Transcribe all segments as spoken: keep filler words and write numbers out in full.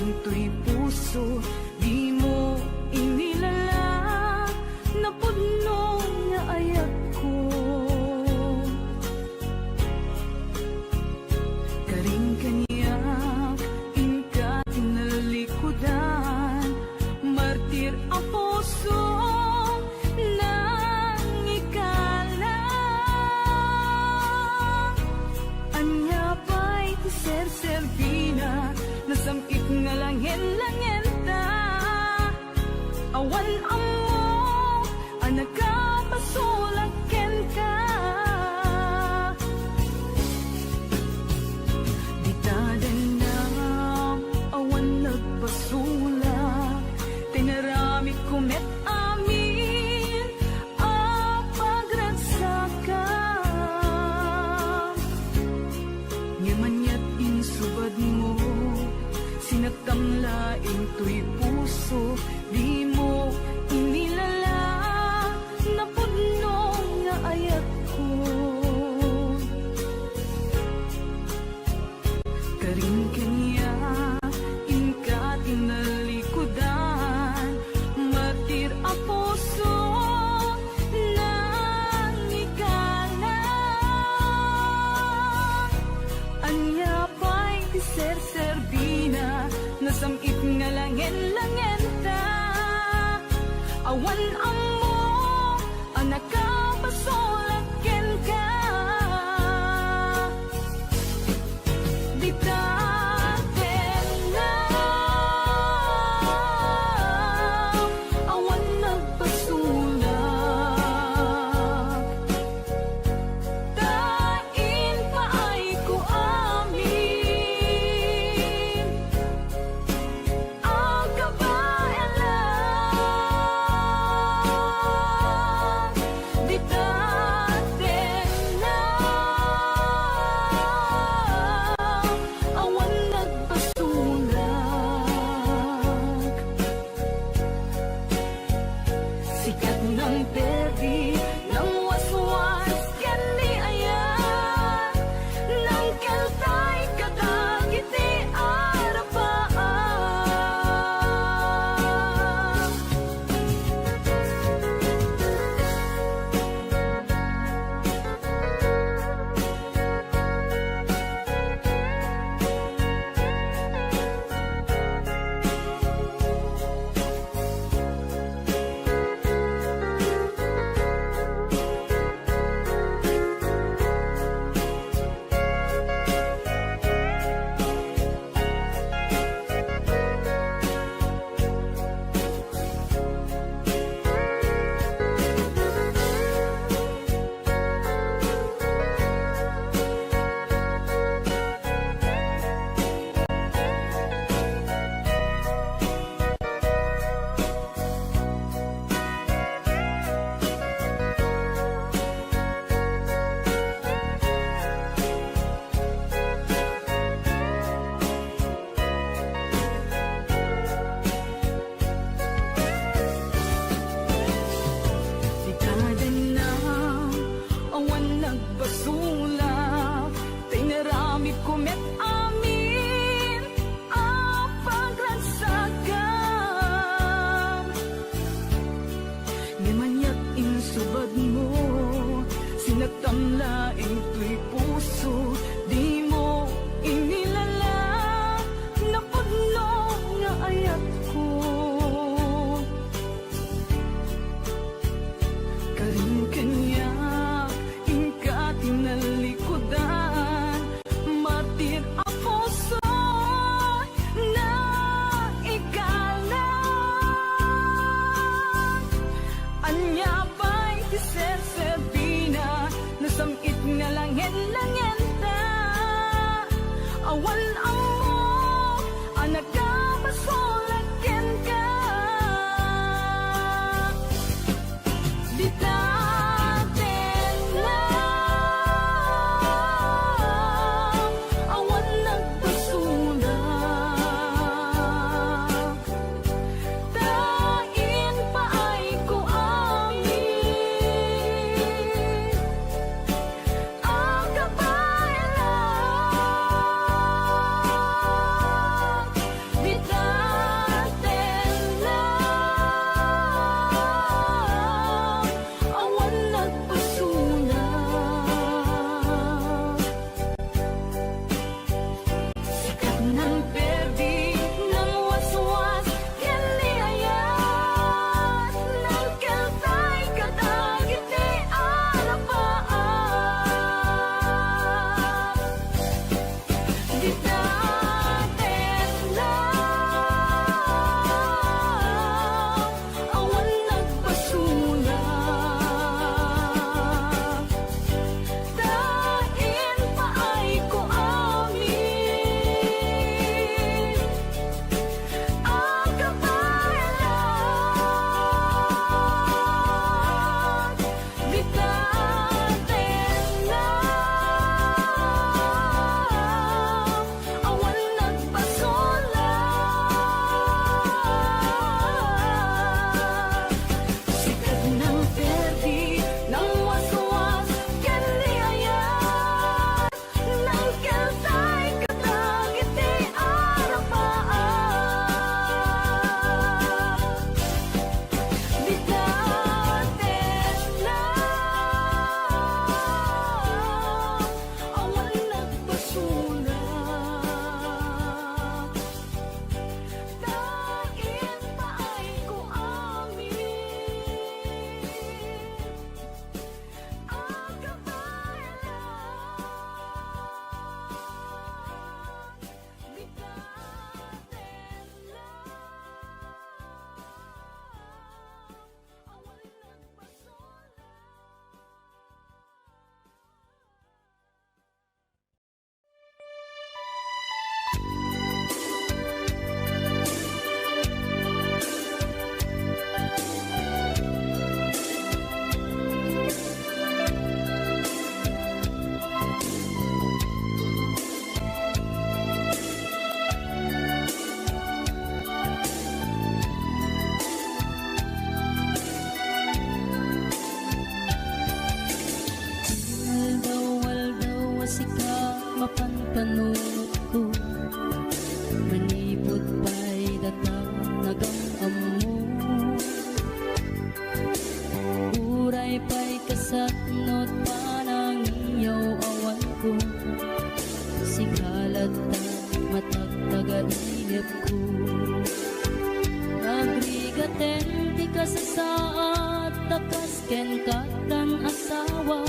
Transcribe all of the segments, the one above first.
Intoy puso, dimo inilala, napudno nga ayatko. Karin kaniak, inka tinalikudan, martir a puso, nangikala. Ania pay ti serserbina, nasam-it nga langen-langenta. Awan ammo a nakapasulak kenka. Dita dennam, awan nagpasulak, tinaramidko met amin a pagragsakam. Ngem aniat insubadmo, sinaktam laeng toy puso, dimo inilala, napudno nga ayatko. Karin kaniak, inka tinalikudan, martir a puso, nangikala. Ania pay ti serserbina, nasam-it nga langen-langenta. Awan ammo a nakapasulak kenka. Dita dennam, awan nagpasulak. Ta impaayko amin a kabaelan. Nagrigaten ti kasasaad ta kas ken katdan asawa,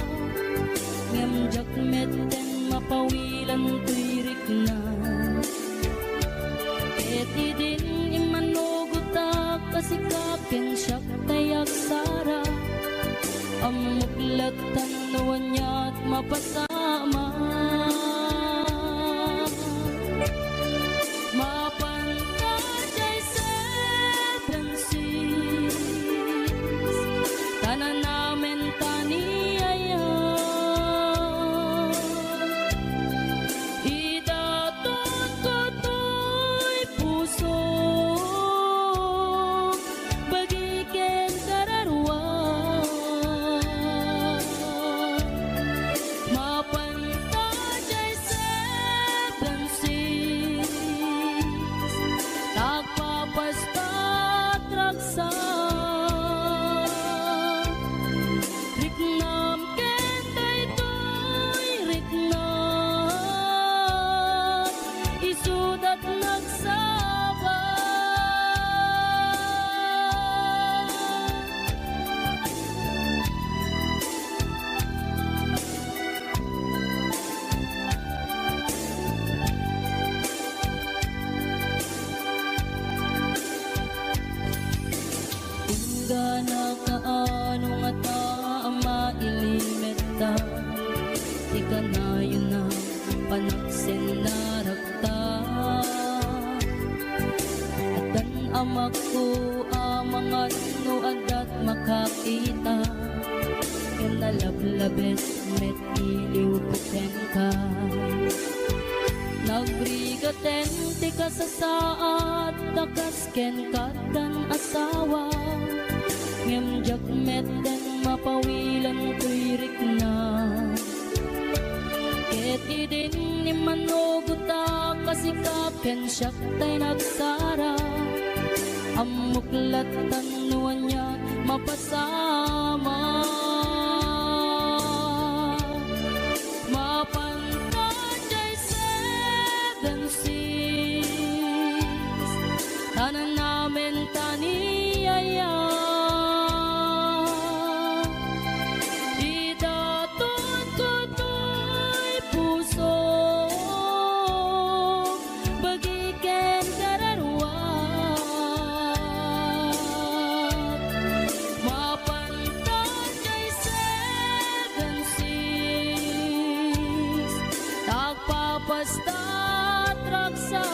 ngem diak metten mapawilan toy rikna. Ket idin immanugotak a sika ken siak tay agsara, ammok latta no aniat mapasamak. Mapan ta jay seven six, ta nanamen ta ni aya. Idaton ko toy puso, bagi ken kararua. Mapan ta jay seven six, ta agpapastat ragsak. Riknam ken daytoy riknam, isudat nagsaba. Inggana kaano ngata a mailimetta ti kanayon a panagsennarakta. Addan amakko a mangan no addat makakita, ken nalablabes met iliwko kenka. Nagrigaten ti kasasaad ta kas ken katdan asawa, ngem diak metten mapawilan toy rikna. Ket idin immanugotak a sika ken siak tay nagsara, ammok latta no ania mapasamak. Mapan ta jay seven six, ta nanamen ta ni aya. Idaton ko toy puso, bagi ken kararua. Mapan ta jay seven six, ta agpapastat ragsak.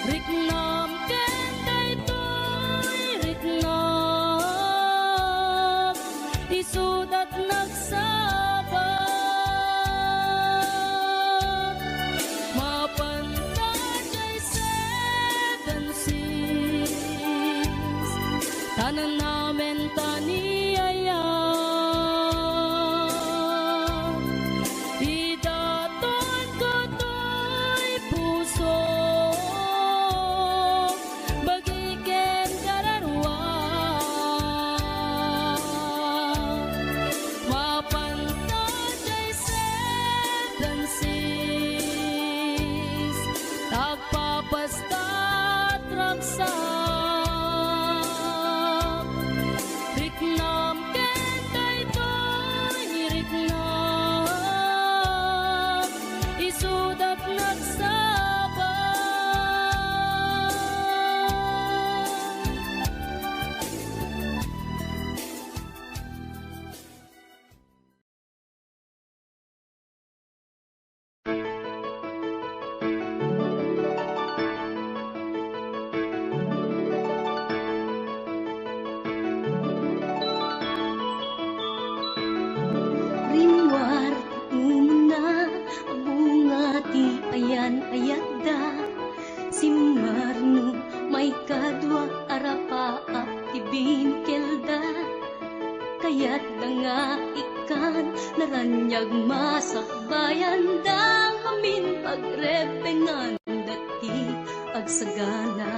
Riknam ken daytoy riknam, isudat nagsaba. Mapan ta jay seven six, ta nanamen ta ni aya. Idaton ko toy puso, bagi ken kararua. Mapan ta jay seven six, ta agpapastat ragsak. Riknam ken daytoy riknam, isudat nagsaba. Rimmuar ti umuna a bunga ti ayan-ayatda. Simmarno maikadua a rapaap ti binikelda. Kayatda nga ikkan naraniag masakbayanda ngamin pagrebbenganda ti agsagana.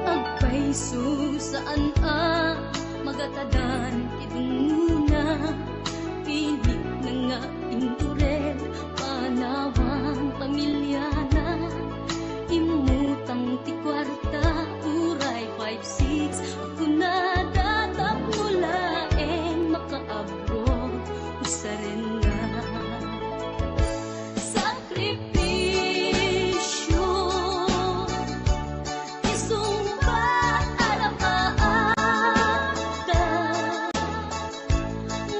Agpayso saan a magatadan ti dungngona, pinitna nga inturel, panaw Pamiliana, immutang ti kuarta, uray five six, kunada tapno laeng makaabot, usarenna. Sakripisio, isungbat a rapaapda,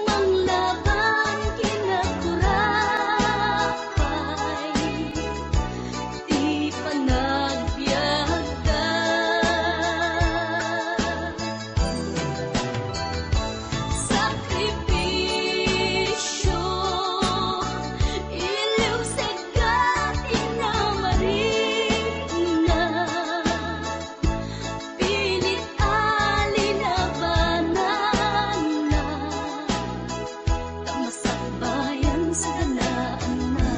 manglaban ken agturapay ti panagbiagda. Sakripisio, iliwsegda ti namarikna, pilit a linabananna, ta masakbayan saganaanna.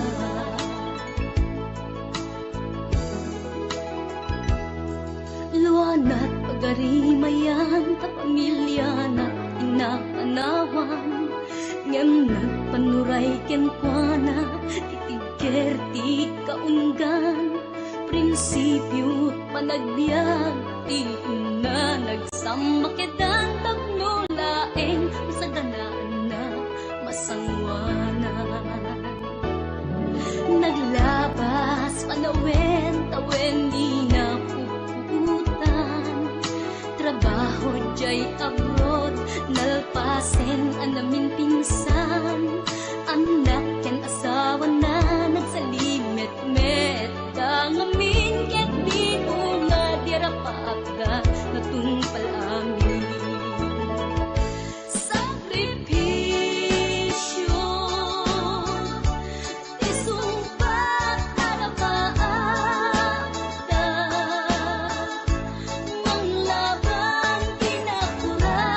Luanat pagarimayan ta pamiliana ti napanawan, ngem nagpanuray kenkuana ti tigger ti kaunggan. Prinsipio panagbiag ti inna, nagsammaketdan tapno laeng masaganaanna, masangoanan. Naglabas panawen, tawen ni napuputan. Trabaho jay abroad, nalpasen a naminpinsan. Annak ken asawana, nagsalimetmet da ngamin ket ni bunga di rapaapda, natungpal amin. Sakripisio, isungbat a rapaapda, manglaban ken agturapay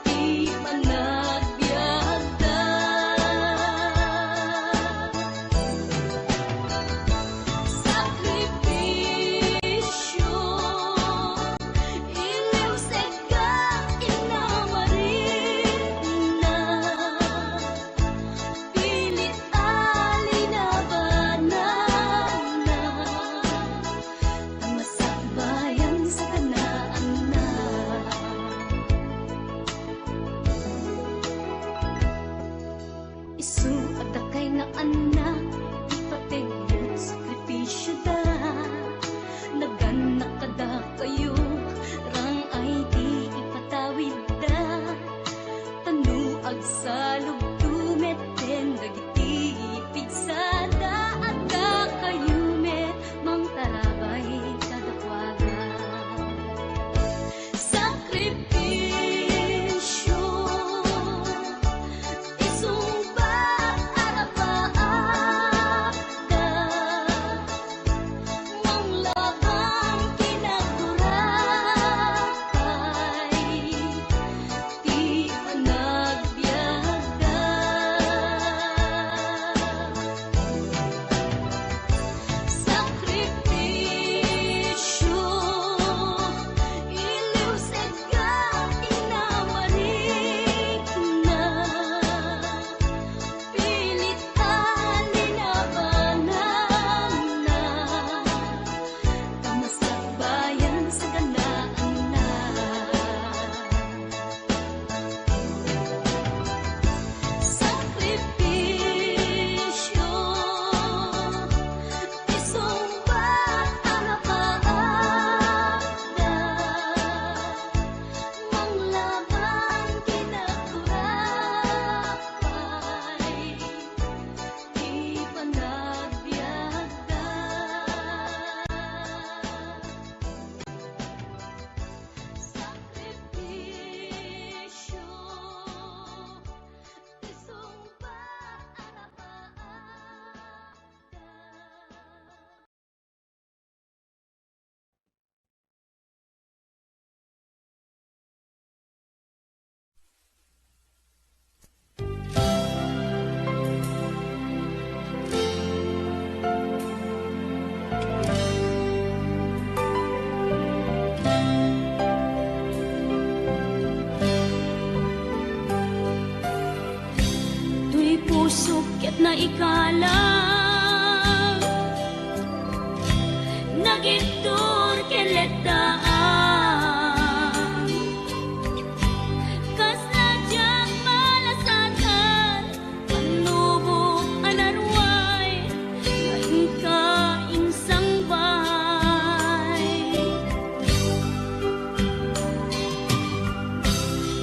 ti panagbiagda. Sakripisio, iliwsegda ti namarikna, pilit a linabananna, ta masakbayan saganaanna. Isu a dakay nga annak, ipateg met sakripisioda. Nagannak kadakayo, rang-ay ti ipatawidda. Ta no agsalubto met ken dagiti pigsada, addakayo met mangtarabay kadakuada. Sakripisio, isungbat a rapaapda, Pusok ket naikalang, nagibtur ken letdaan. Kasla diak malasatan, pannubok a naruay, nga inka insangbay.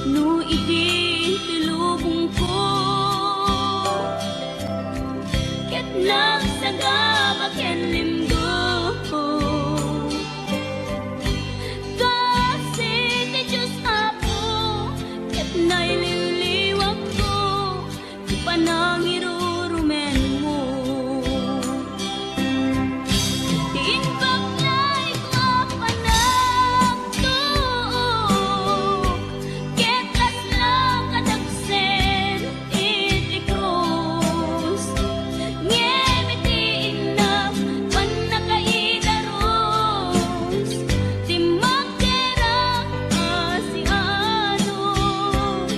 No idi ti lubongko, ket nagsagaba ken limgo, kasi ti Dios Apo ket nailiwliwakko ti panangirurumenmo. Ti imbag nga isu a panagtuok, ket kasla kadagsen iti krus. Ngem iti innak pannakaidarus, ti magderak a sianus.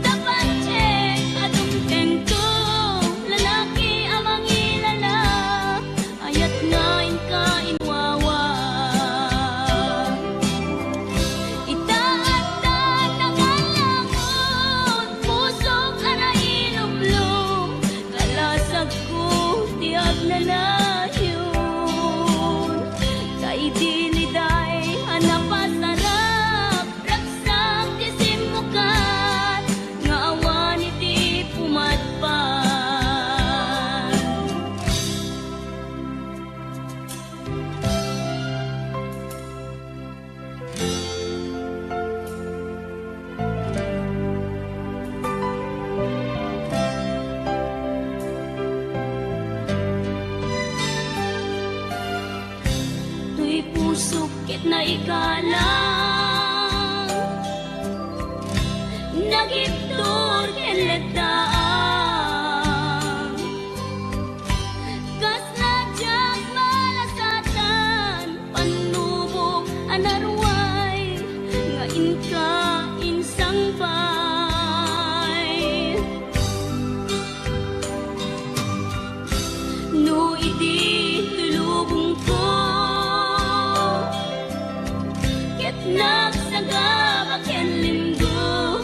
Tapatek a dumtengto, lalaki a mangilala, ayat nga inka inwawa. Ita adda nangalangon, pusok a nailumlom, kalasagko ti agnanayon. Kaidiliday a napasarap, ragsak ti simmukat nga awan iti pumadpad. Toy pusok ket naikalang, nagibtur ken letdaan. Kasla diak malasatan, pannubok a naruay, nga inka insangbay. No idi ti lubongko, ket nagsagaba ken limgo,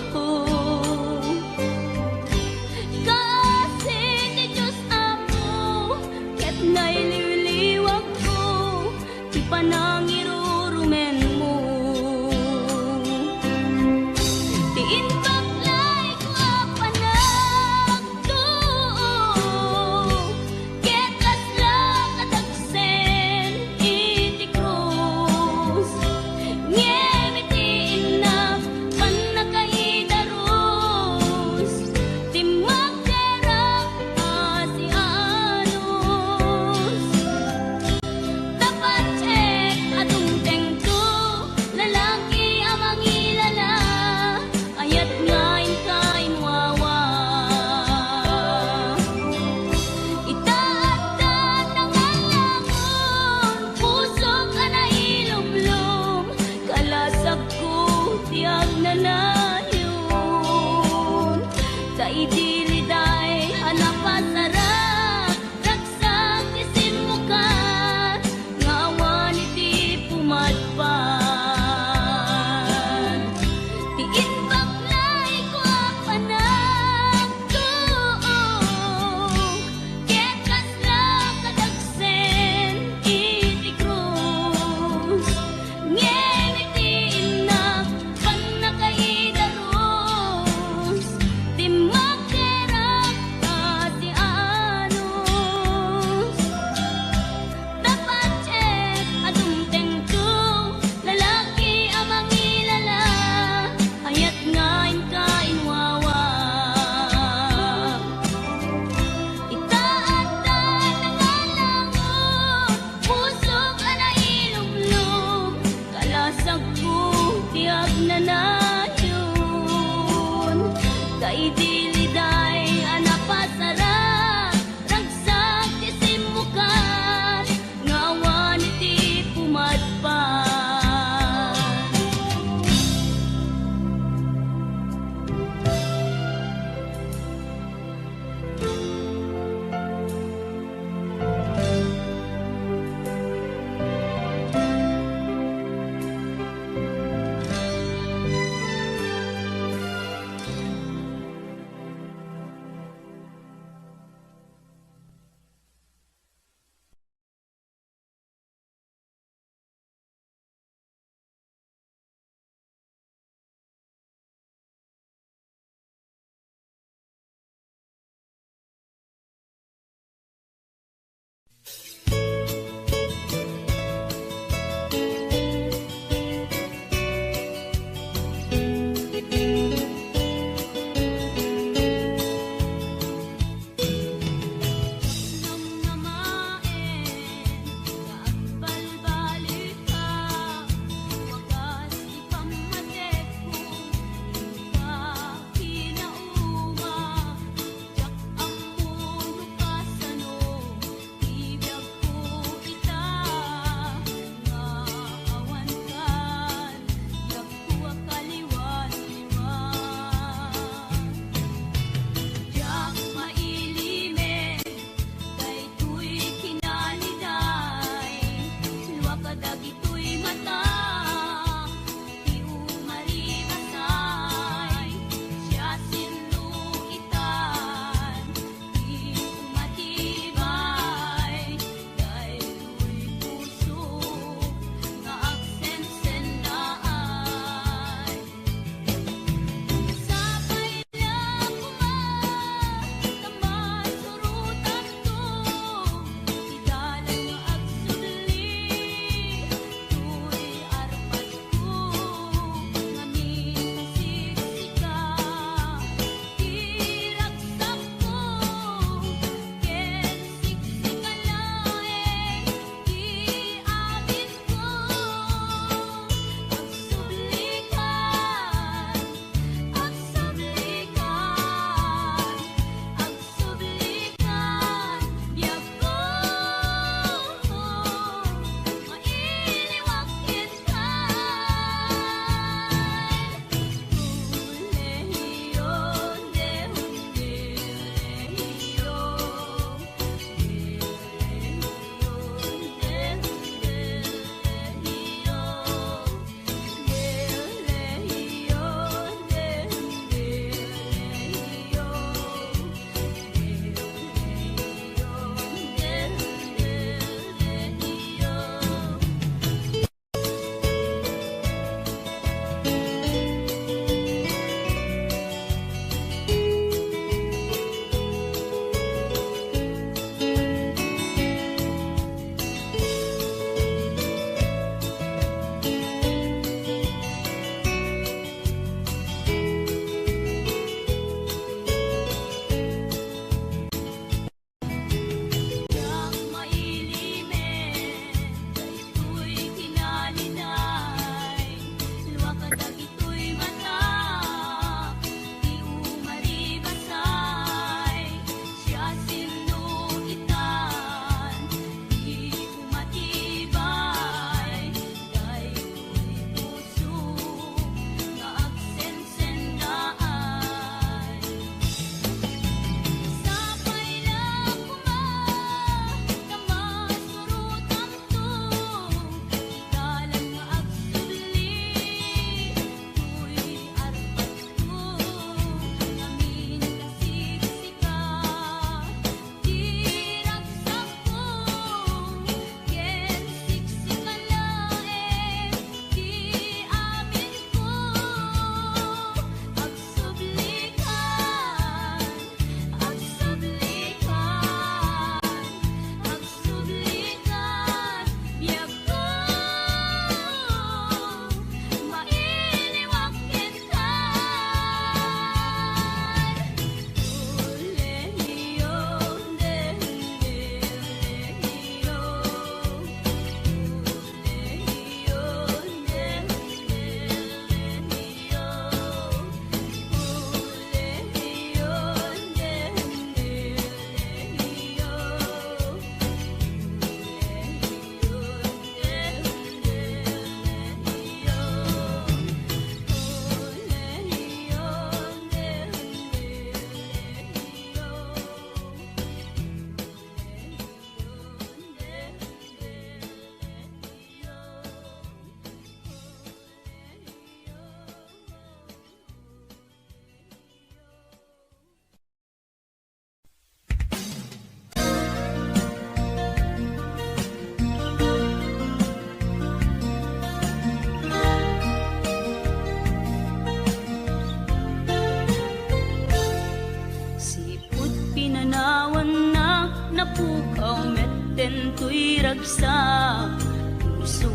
Pukaw met daytoy ragsak, puso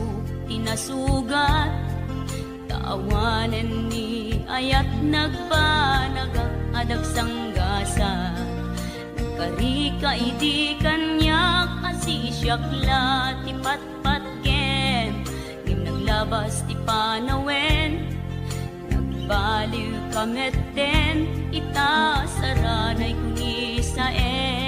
ti nasugat. Ta awanen ni ayat nagbanagak a dagsanggasat. Nagkarika idi kaniak a sisiak la ti patpatgem, ngem naglabas ti panawen. Nagbaliwka metten ita saranay kunisaen.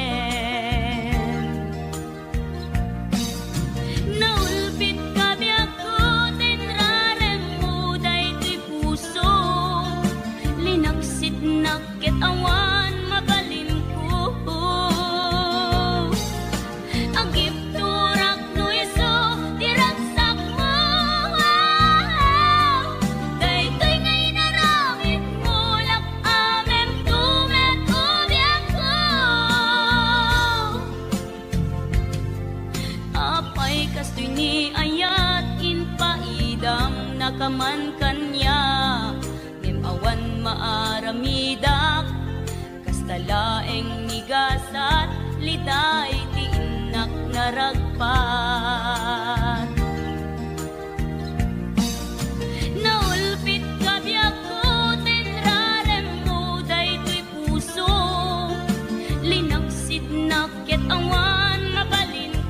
Naulpitka biagko, tinraremmo daytoy puso. Linaksitnak ket awan mabalinko. Agibturak no isu ti ragsakmo. Daytoy nga inaramidmo, lak-amemto met biagko. Apay kastoy ni ayat, impaidamnaka man kaniak, ngem awan maaramidak. Kasta laeng ni gasat, liday ti innak naragpat. Naulpitka biagko, tinraremmo daytoy puso. Linaksidnak ket awan mabalinko.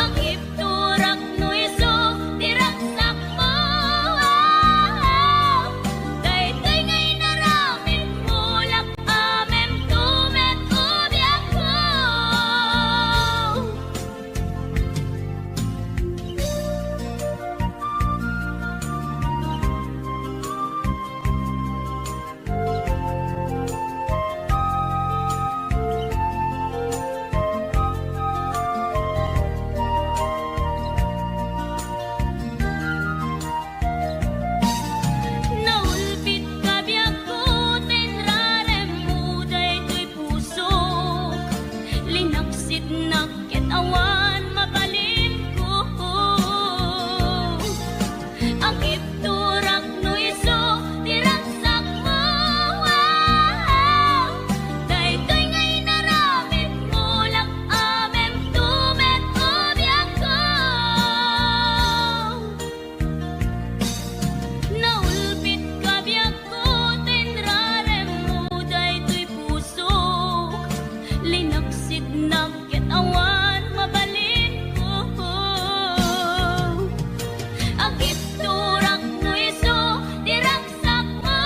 Agibturak no isu ti ragsakmo. Daytoy nga inaramidmo, lak-amemto met biagko. Naulpitka biagko, tinraremmo daytoy pusok. Linaksitnak ket awan mabalinko. Agibturak no isu ti ragsakmo. Daytoy nga inaramidmo, lak-amemto met biagko. Naulpitka biagko, tinraremmo daytoy pusok. Linaksitnak ket awan mabalinko. Agibturak no isu ti ragsakmo.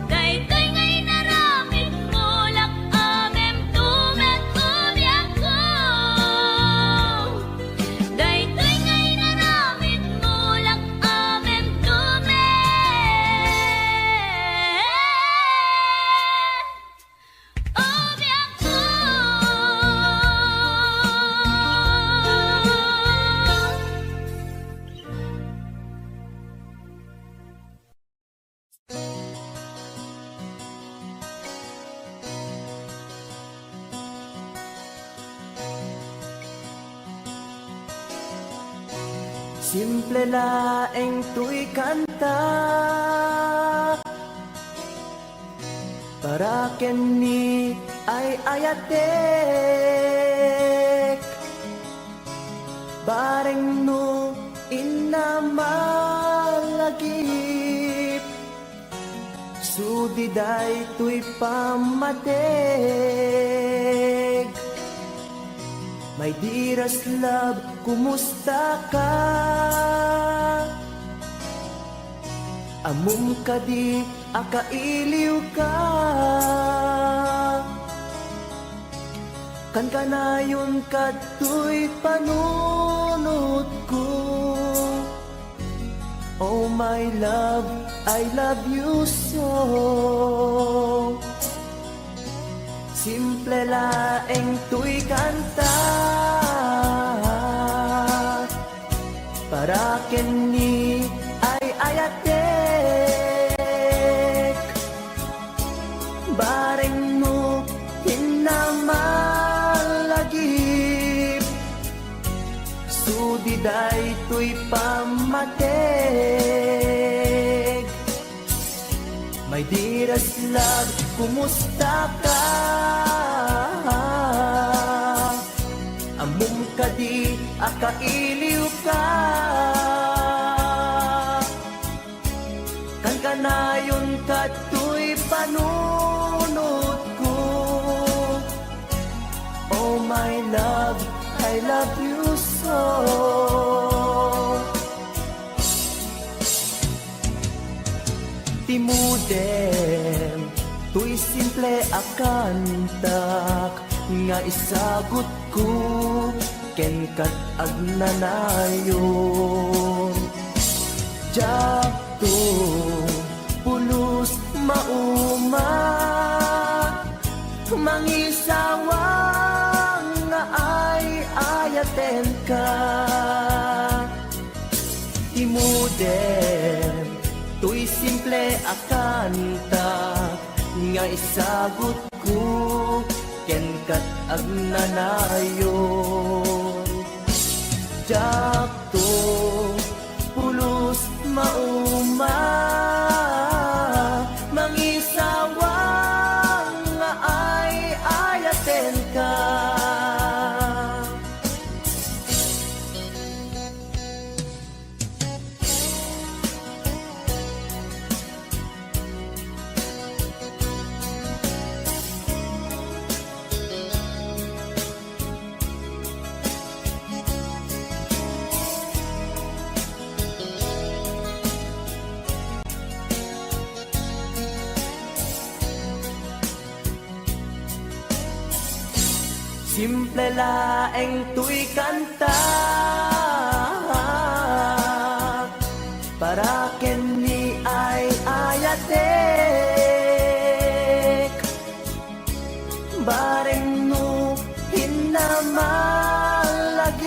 Daytoy nga inaramidmo, lak-amemto met biagko. Daytoy nga inaramidmo, lak-amemto met. O biagko. Simple laeng toy kanta para ken ni ay-ayatek. Bareng no inna malagip, sudi daytoy pammateg. My dearest love, kumusta ka? Ammom kadi a kailiwka? Kankanayon kadtoy panunotko. Oh my love, I love you so. Simple laeng toy kanta para ken ni ay-ayatek. Bareng no inna malagip, sudi daytoy pammateg. My dearest love, kumusta ka? Ammom kadi a kailiw ka? Kankanayon kadtoy panunotko. Oh my love, I love you so. Ti modem, toy simple a kantak nga isagutko ken kat agnanayon. Diakto pulos mauma, mangisawang nga ay-ayatenka. Ti modem, toy simple a kanta nga isagutko ken kat agnanayon. Diakto pulos mauma, mangisawang nga ay-ayatenka. Simple laeng toy kanta para ken ni ay-ayatek. Bareng no hinna malagip,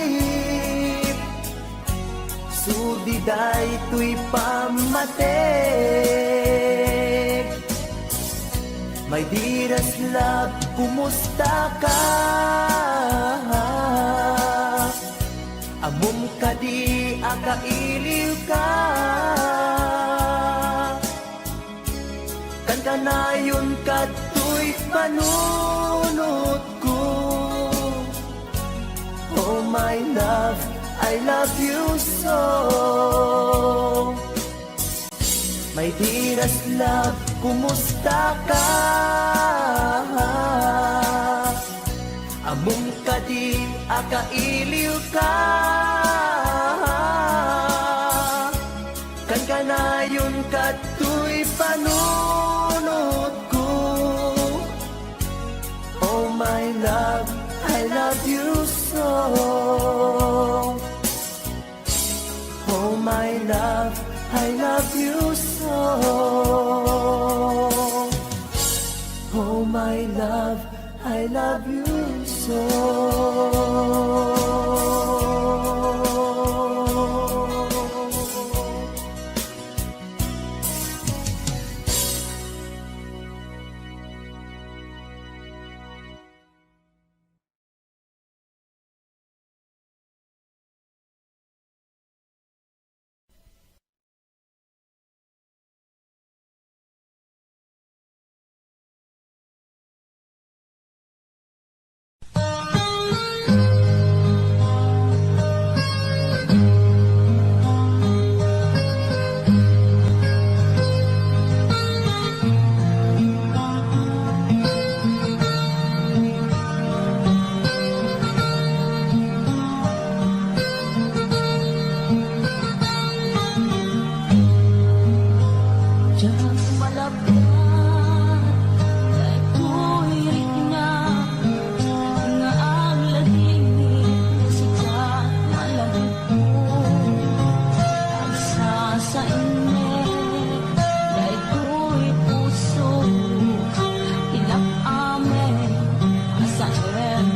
sudi daytoy pammatek. My dearest love, kumusta ka? Ammom kadi a kailiw ka? Kankanayon kadtoy panunotko. Oh my love, I love you so. My dearest love, kumusta ka? Ammom kadi a kailiw ka? Kankanayon kadtoy panunotko. Oh my love, I love you so. Oh my love, I love you so. Oh my love, I love you so. Diak malabda daytoy rikna nga agladingit no sika malagipko. Agsasainnek daytoy puso, ilak amin a saen.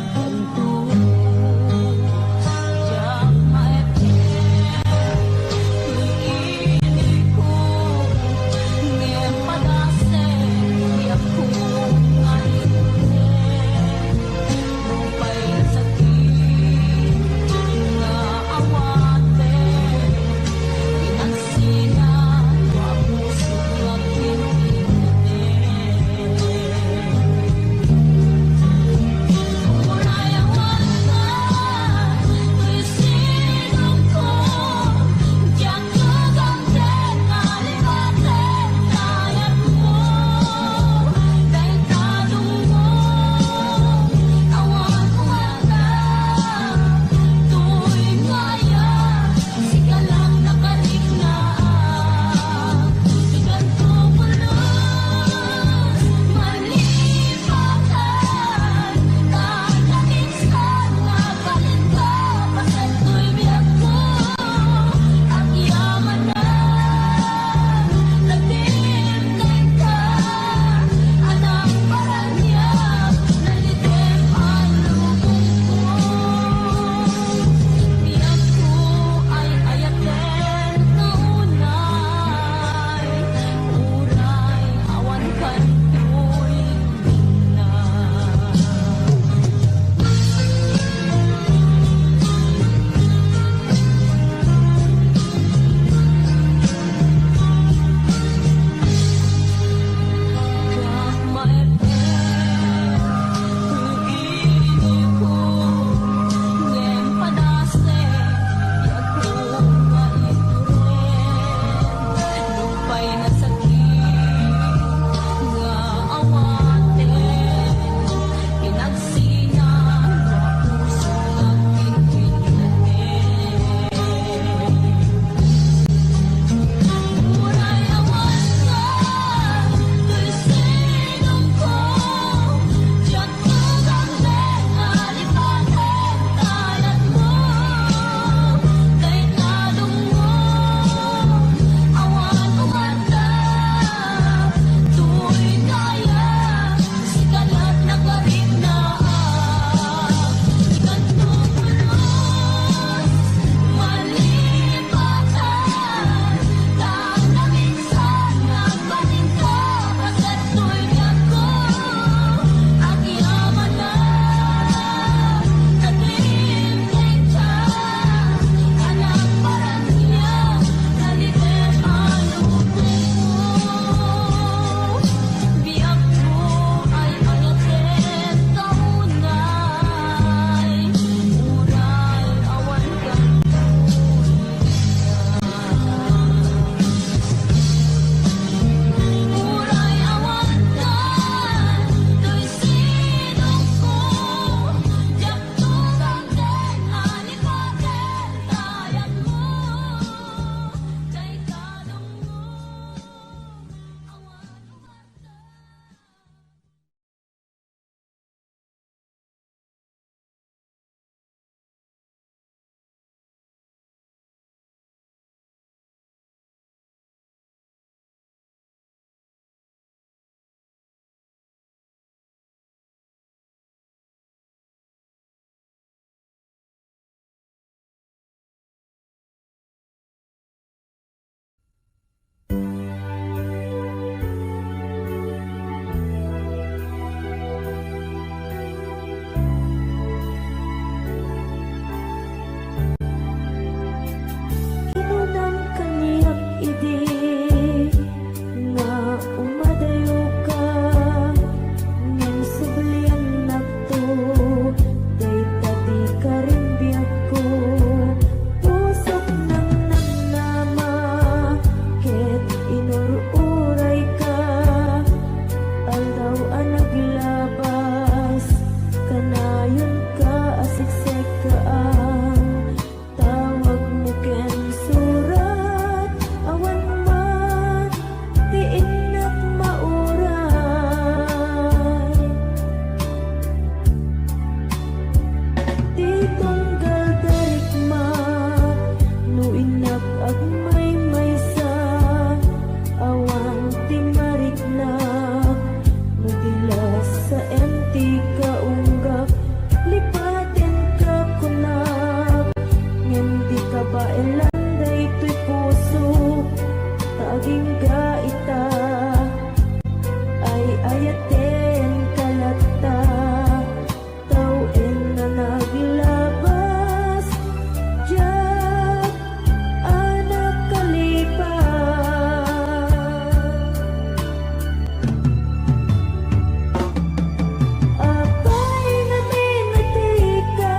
Apay ngamin a dika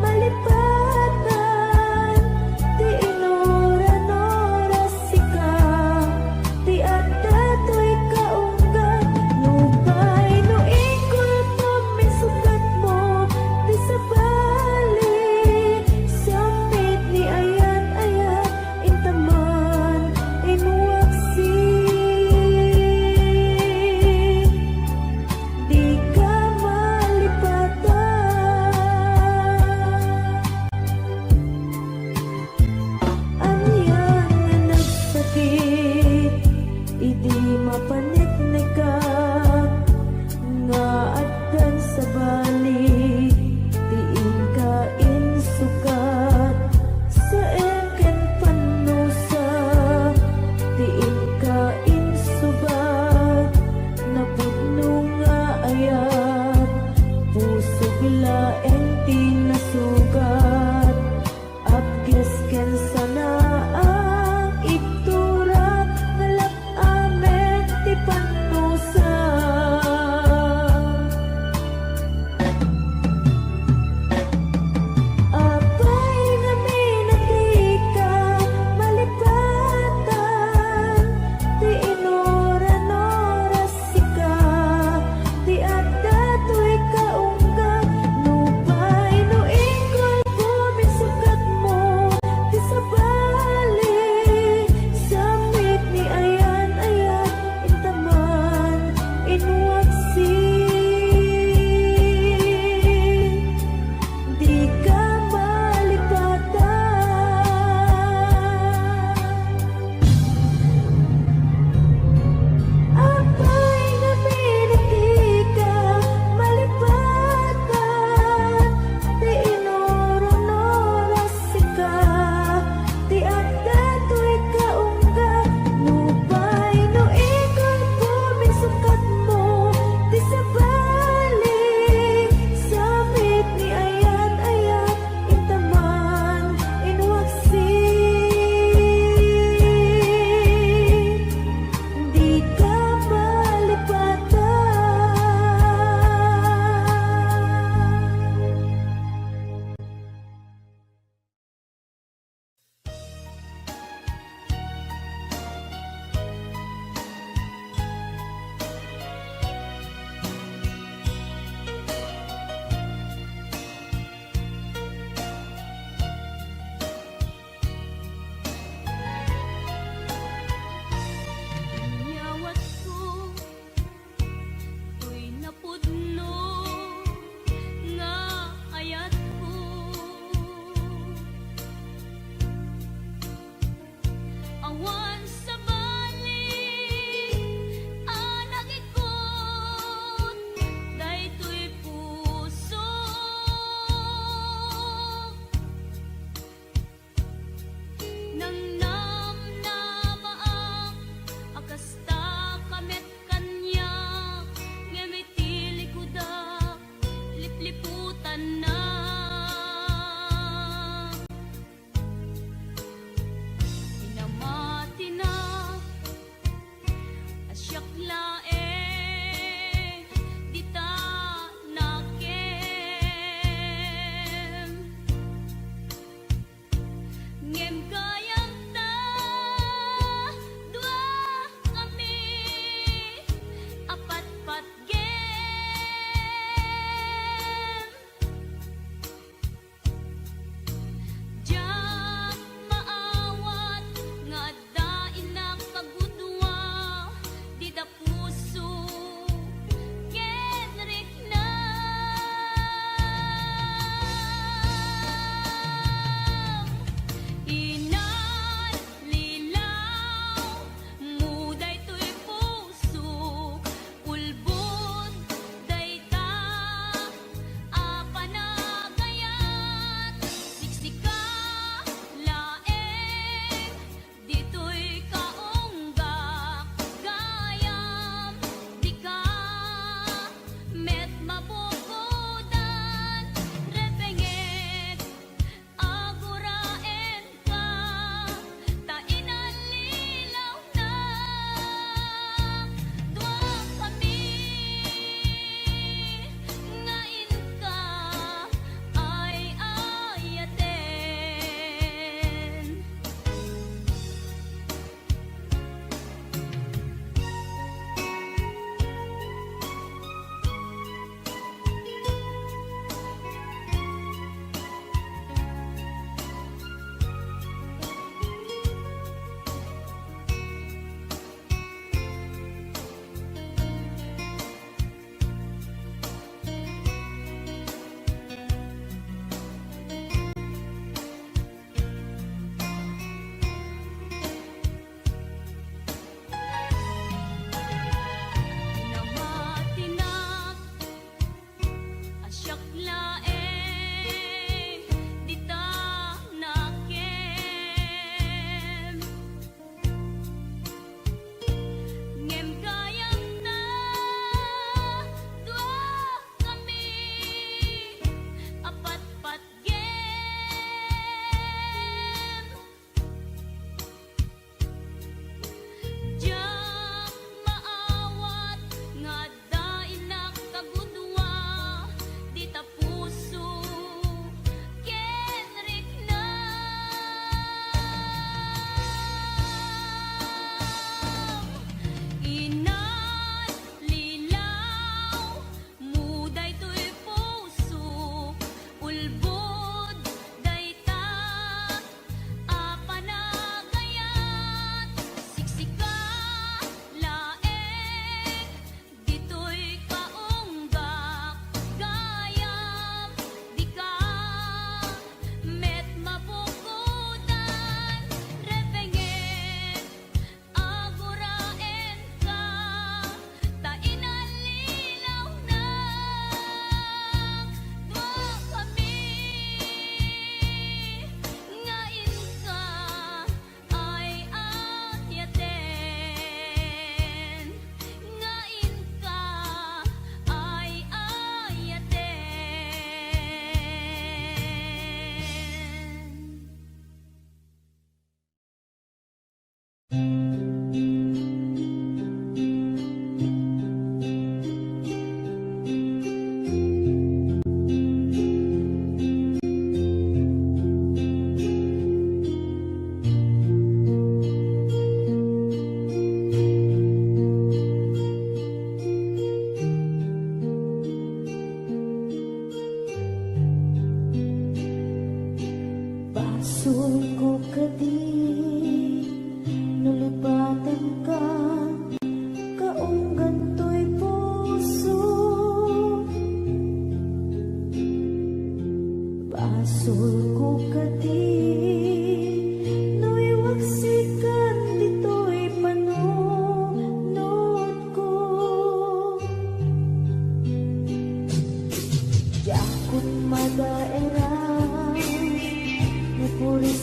malipatan ti inuran-urasika, ti adda toy kaunggan, nupay no ikulpam isukatmo ti sabali, sampit ni ayat-ayat, intaman, inwaksi.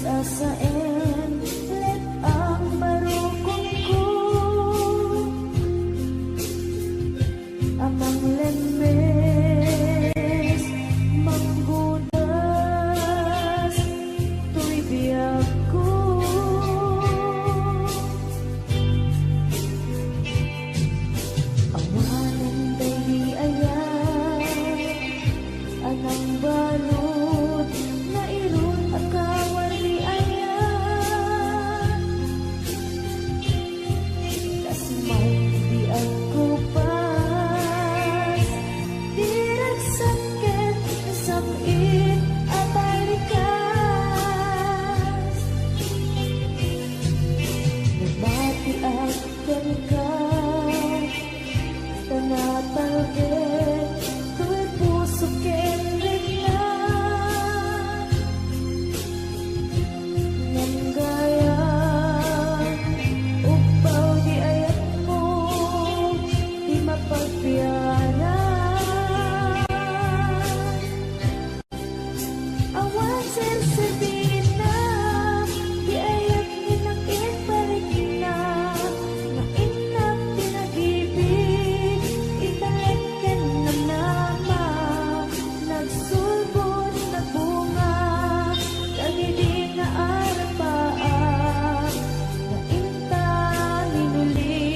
Asaen, let ang barukongko a manglemmes, manggudas toy biagko. Awanen daydi ayat a nangbalud, nairut a kawar ni ayat. Kas maong biagko pas, ti ragsak ket sam-it a balikas. Nabatiak kenka, ta natalged toy puso ken rikna. Ngem gayam, ugpaw di ayatmo, ti mapagbianan. Awan serserbina, ti ayat ni nakiparikna, nga innak ti nagibig, italek ken namnama, nagsulbod, nagbunga, dagidi nga arapaak, nga inta minuli,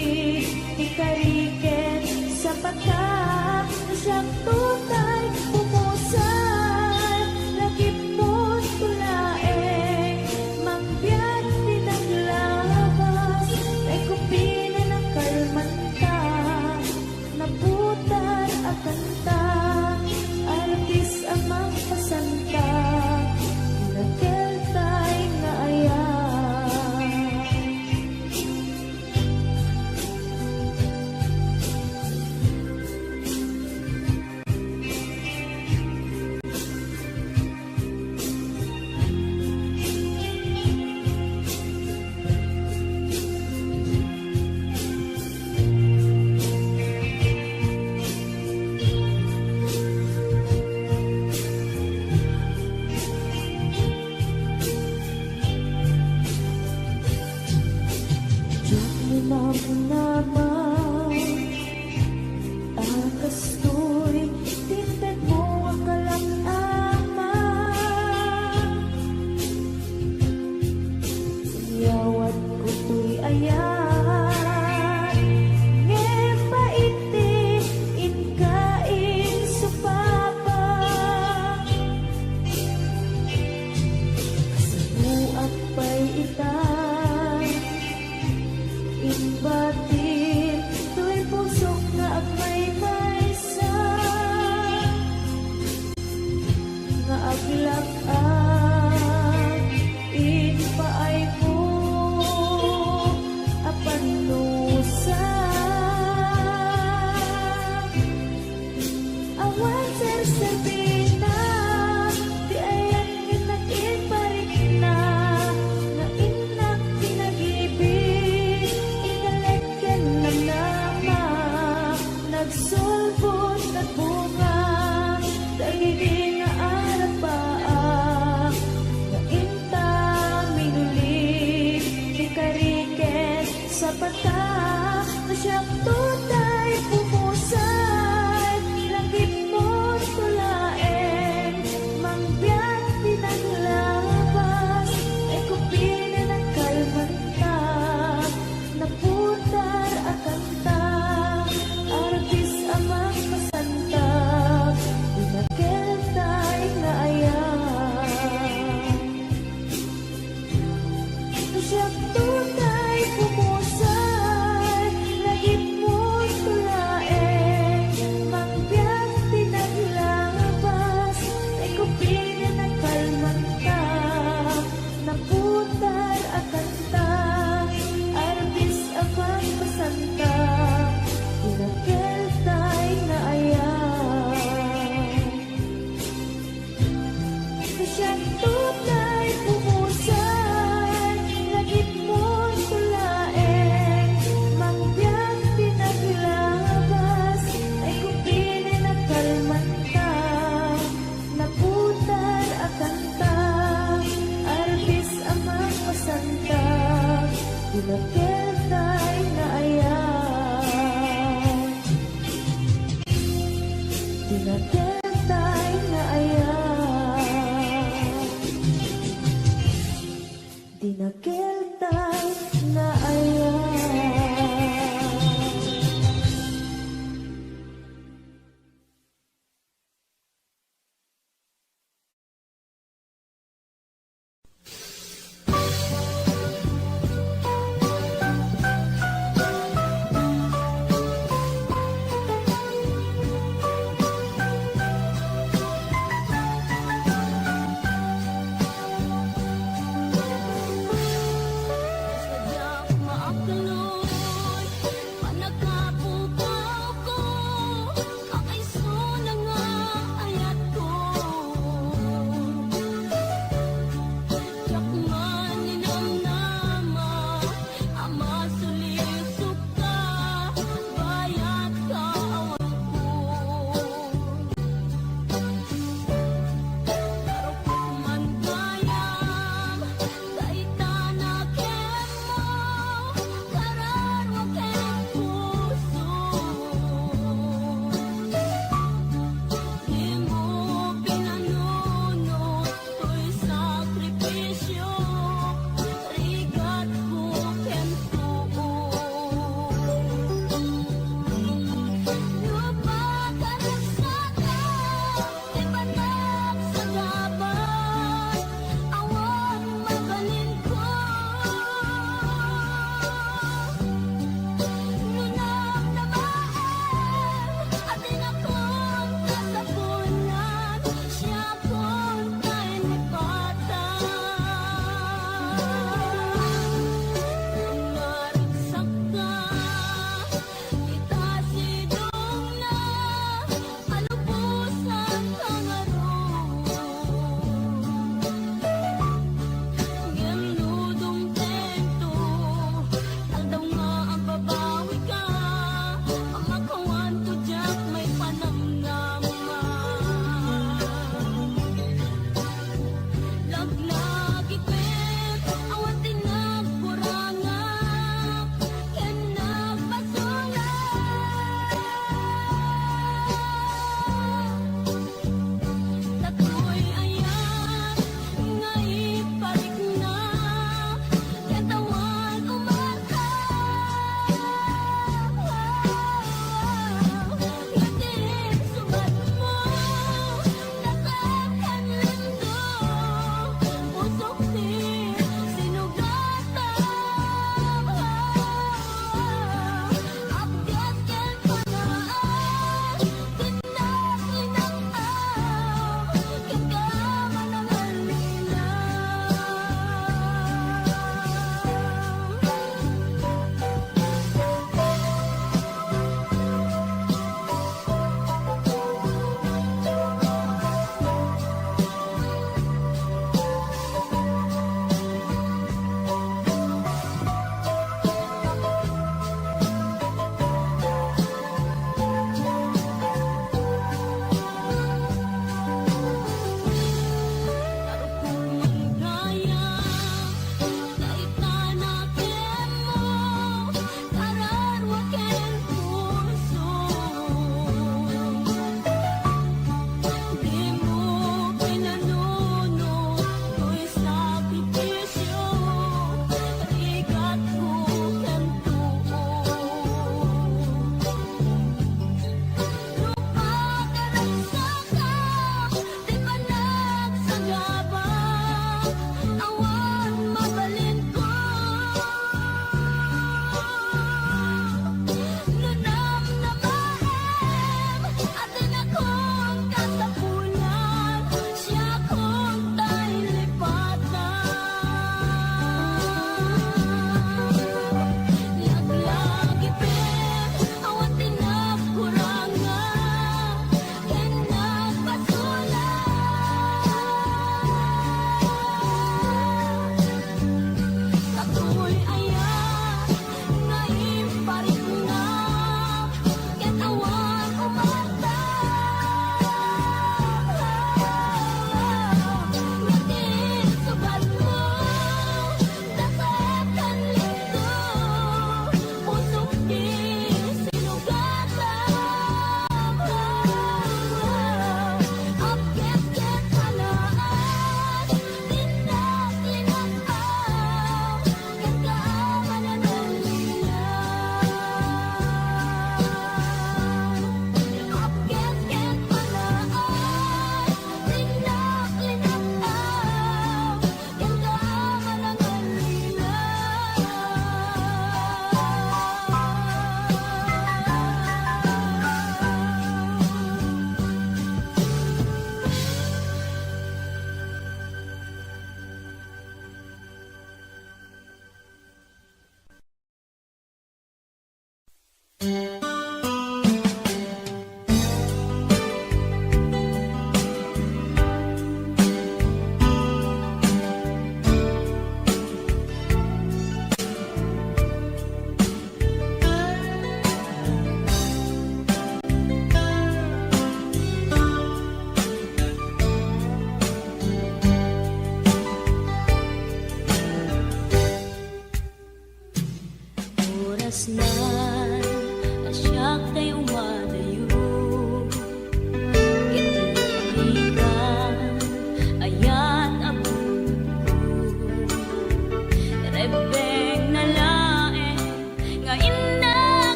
ti kari ken sapata, no siak tutay pumusay, lagipmo to laeng, mangbiag ti naglabas, tay kupinen a kalmanta, naputar a kanta, artis a mangpasanta, pinakeltay nga ayat. Diak ni namnama a kastoy ti intedmo a kalam-ama. Inyawatko toy ayat, ngem pait ti inka insupabak. Kasapuak pay ita, imbatim toy pusok nga agmaymaysa, nga aglak-ak impaaymo a pannusa. Awan serserbina, ti ayat nga nakiparikna, nga innak ti nagibig, italek ken namnama, nagsulbod, nagbunga, dagidi nga arapaak, nga inta minuli, ti kari ken sapata, no siak tutay pumusay, lagipmo to laeng, mangbiag ti naglabas, ay kupinen a kalmanta, naputar a kanta, artis a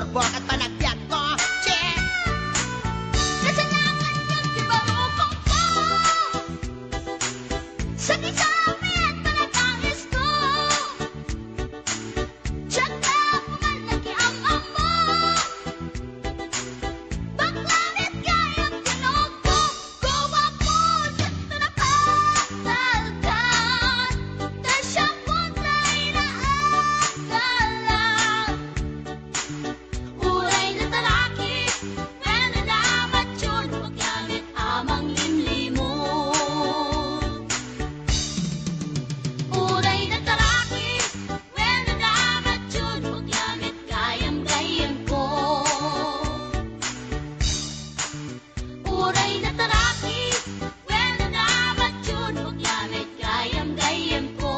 Bakit panagbiag mo? Check! Kasalanan yun, di ba, rupok ko? Sa kisame at panagangis ko. Check na, pumal na kiam-am mo. Bakla met gayam tinog ko. Guwapo, check na nakatalkan. Kasya ko tayo na agalan. Uray natalaki, wenno namature, makiamit a manglimlimon. Uray natalaki, wenno namature, makiamit gayam-gayam ko. Uray natalaki, wenno namature, makiamit gayam-gayam ko.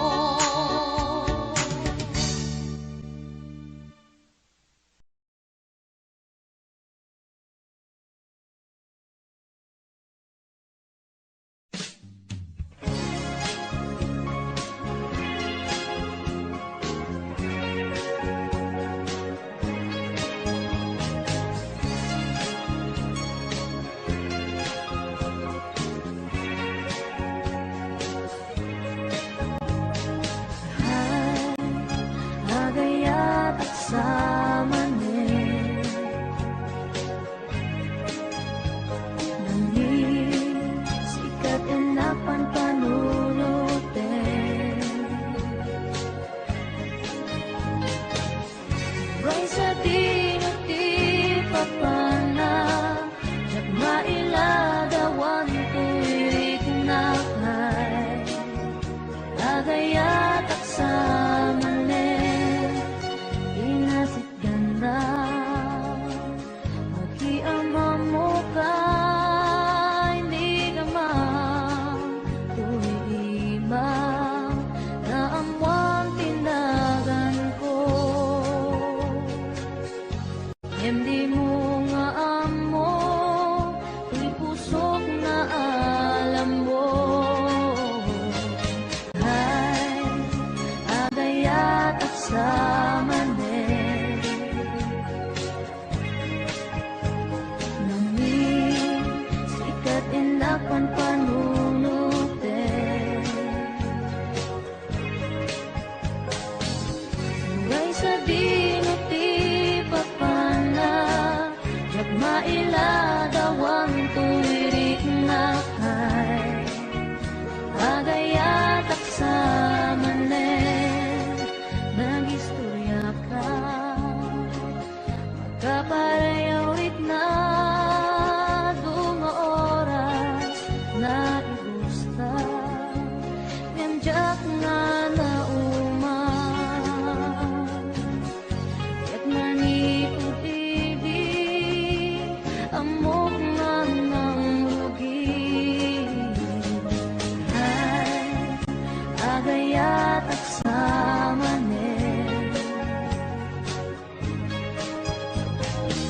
Ay, agayatak sa manen. Nangin, sikat innak panpanunoten. Uray sadino ti papana, diak mailadawan toy riknak ay. Agayatak sa manen, inasitgannak. Makiamam mo kay di ka man toy iba, naammoan ti nagan ko. Ngem dimo nga ammo toy pusok nga a lambong. Ay, agayatak sa manen. Nangin, sikat innak panpanunoten. Uray sadino ti papana, diak mailadawan toy riknak ay. Agayatak sa manen, nagistoriaka. Kapareho ritna, adu nga oras naibustak, ngem diak nga nauman. Ket manipud idi, ammok nga nangrugi. Ay, agayatak sa manen.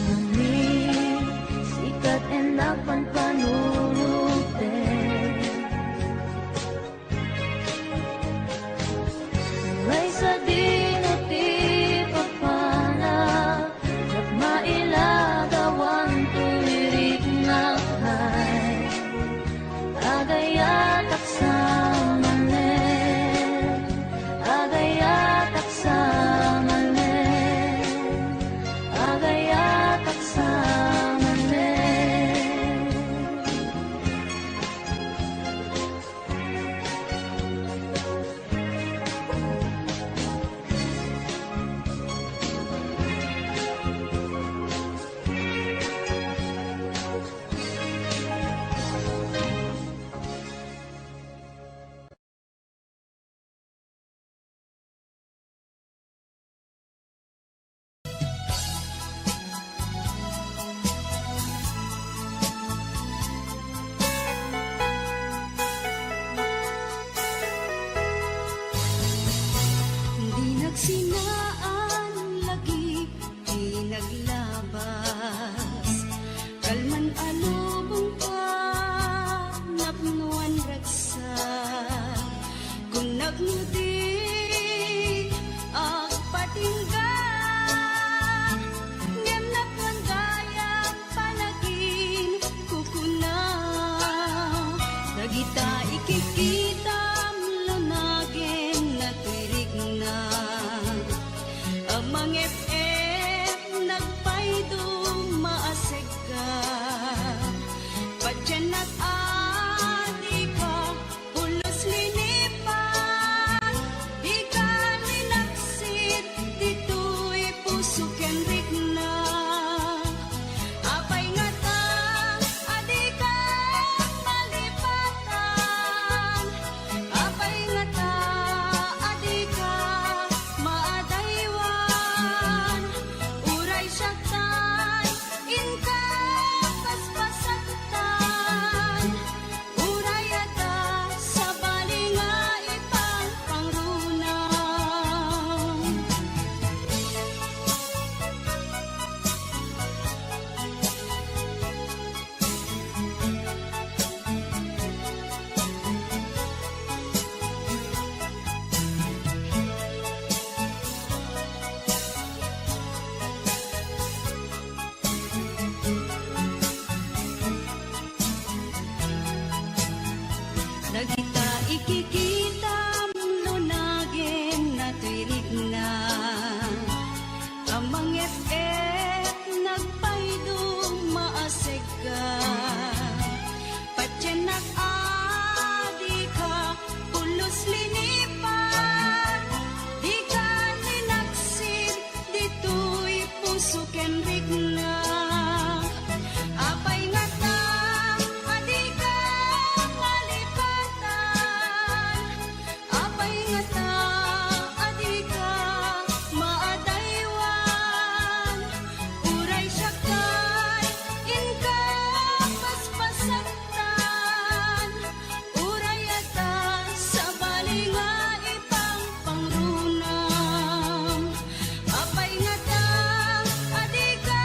Nangin, sikat innak panpanunoten. Uray sadino ti papana, diak mailadawan toy riknak ay. Agayatak sa manen, agayatak sa manen, agayatak sa manen. Di nagsinaan lagi, di naglabas. Kalman a lubong panapnuan ragsak, kunak no di agpatingga, rikna. Apay ngata a dika malipatan? Apay ngata a dika maadaywan? Uray siak kay inka paspasatan, uray adda sabali nga ipangpangrunam. Apay ngata a dika